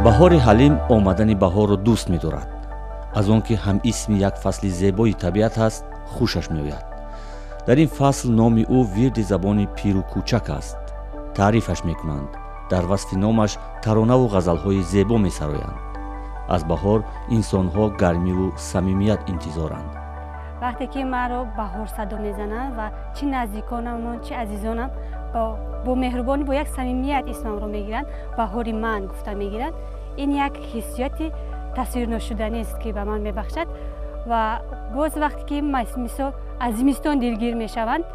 Баҳори Ҳалим омадани баҳорро дӯст медорад. Аз он ки ҳам исми як фасли зебои табиат аст, хушаш меояд. Дар ин фасл номи ӯ вирди забони пиру кӯчак аст. Таърифаш мекунанд, дар васфи номаш таронаву ғазалҳои зебо месароянд. Аз баҳор инсонҳо гармиву самимият интизоранд. Вақте ки маро баҳор садо мезананд ва чӣ наздиконамон, чӣ азизонам бо меҳрубонӣ, бо як самимият исмамро мегиранд, баҳори ман гуфта мегиранд, ин як ҳиссиёти тасвирношуданист, ки ба ман мебахшад. Ва боз вақте ки мисол аз зимистон дилгир мешаванд,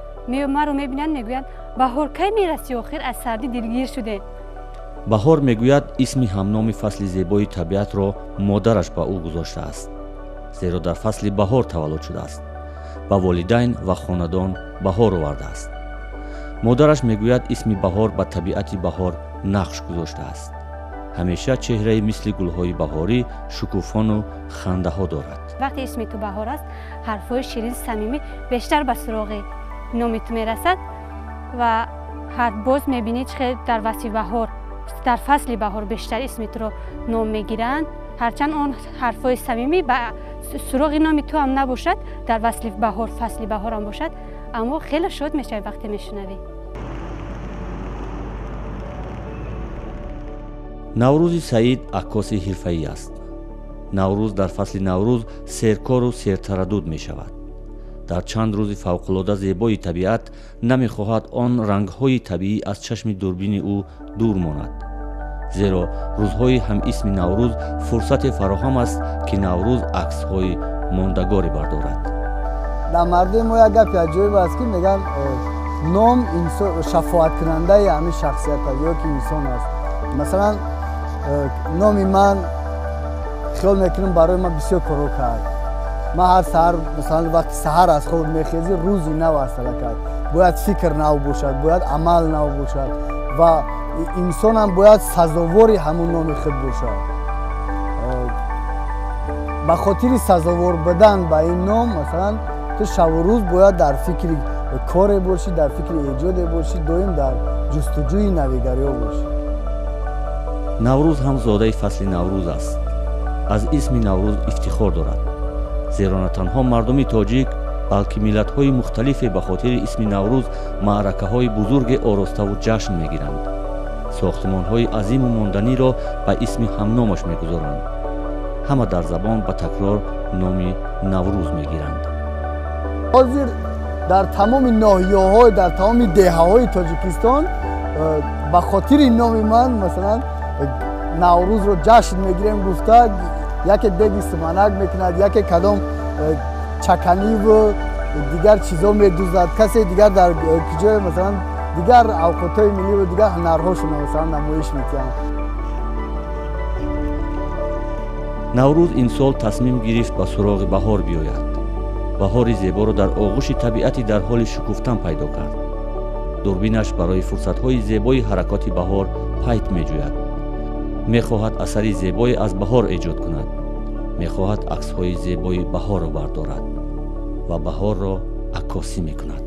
маро мебинанд, мегӯянд: баҳор кай мерасӣ, охир аз сардӣ дилгир шудем. Баҳор мегӯяд, исми ҳамноми фасли зебои табиатро модараш ба ӯ гузоштааст, зеро дар фасли баҳор таваллуд шудааст, ба волидайн ва хонадон баҳор овардааст. Модараш мегӯяд, исми баҳор ба табиати баҳор нақш гузоштааст. Ҳамеша чеҳраи мисли гулҳои баҳорӣ шукуфону хандаҳо дорад. Вақте исми ту баҳор аст, ҳарфҳои ширин, самимӣ бештар ба суроғи номи ту мерасад ва боз мебинӣ, чӣ хел дар васфи баҳор, дар фасли баҳор бештар исми туро ном мегиранд. Ҳарчанд он ҳарфҳои самимӣ ба суроғи номи ту ҳам набошад, дар васли баҳор, фасли баҳорам бошад, аммо хеле шод мешавӣ вақте мешунавӣ. Наврӯзи Саид аккоси ҳирфаӣ аст. Наврӯз дар фасли наврӯз серкору сертараддуд мешавад. Дар чанд рӯзи фавқулода зебои табиат намехоҳад он рангҳои табиӣ аз чашми дурбини ӯ дур монад, зеро рӯзҳои ҳамисми Наврӯз фурсате фароҳам аст, ки Наврӯз аксҳои мондагоре бардорад. Дар мардуми мо як гапи аҷоиб аст, ки мегӯянд, ном шафоаткунандаи ҳамин шахсият аст ё ки инсон аст. Масалан, номи ман, хиёл мекунам, барои ман бисёр корҳо кард. Ман ҳар саҳар, масалан, вақти саҳар аз хоб мехезӣ, рӯзи нав аст, аллакай бояд фикр нав бошад, бояд амал нав бошад ва инсонам бояд сазовори ҳамун номи худ бошад. Ба хотири сазовор будан ба ин ном, масалан, ту шабу рӯз бояд дар фикри коре бошӣ, дар фикри эҷоде бошӣ, доим дар ҷустуҷӯи навигариҳо бошӣ. Наврӯз ҳам зодаи фасли наврӯз аст. Аз исми Наврӯз ифтихор дорад, зеро на танҳо мардуми тоҷик, балки миллатҳои мухталифе ба хотири исми Наврӯз маъракаҳои бузурге ороставу ҷашн мегиранд, сохтмонҳои азиму монданиро ба исми ҳамномаш мегузоранд. Ҳама дар забон ба такрор номи Наврӯз мегиранд. Ҳозир дар тамоми ноҳияҳо, дар тамоми деҳаҳои Тоҷикистон ба хотири номи ман, масалан, Наврӯзро ҷашн мегирем гуфта, яке деги суманак мекунад, яке кадом чаканиву дигар чизо медузад, касе дигар дар куҷое, масалан, дигар авқотҳои милливу дигар ҳунарҳошонро, масалан, намоиш медиҳанд. Наврӯз имсол тасмим гирифт ба суроғи баҳор биёяд. Баҳори зеборо дар оғӯши табиати дар ҳоли шукуфтан пайдо кард. Дурбинаш барои фурсатҳои зебои ҳаракоти баҳор пайт меҷӯяд. Мехоҳад асари зебое аз баҳор эҷод кунад, мехоҳад аксҳои зебои баҳорро бардорад ва баҳорро аккосӣ мекунад.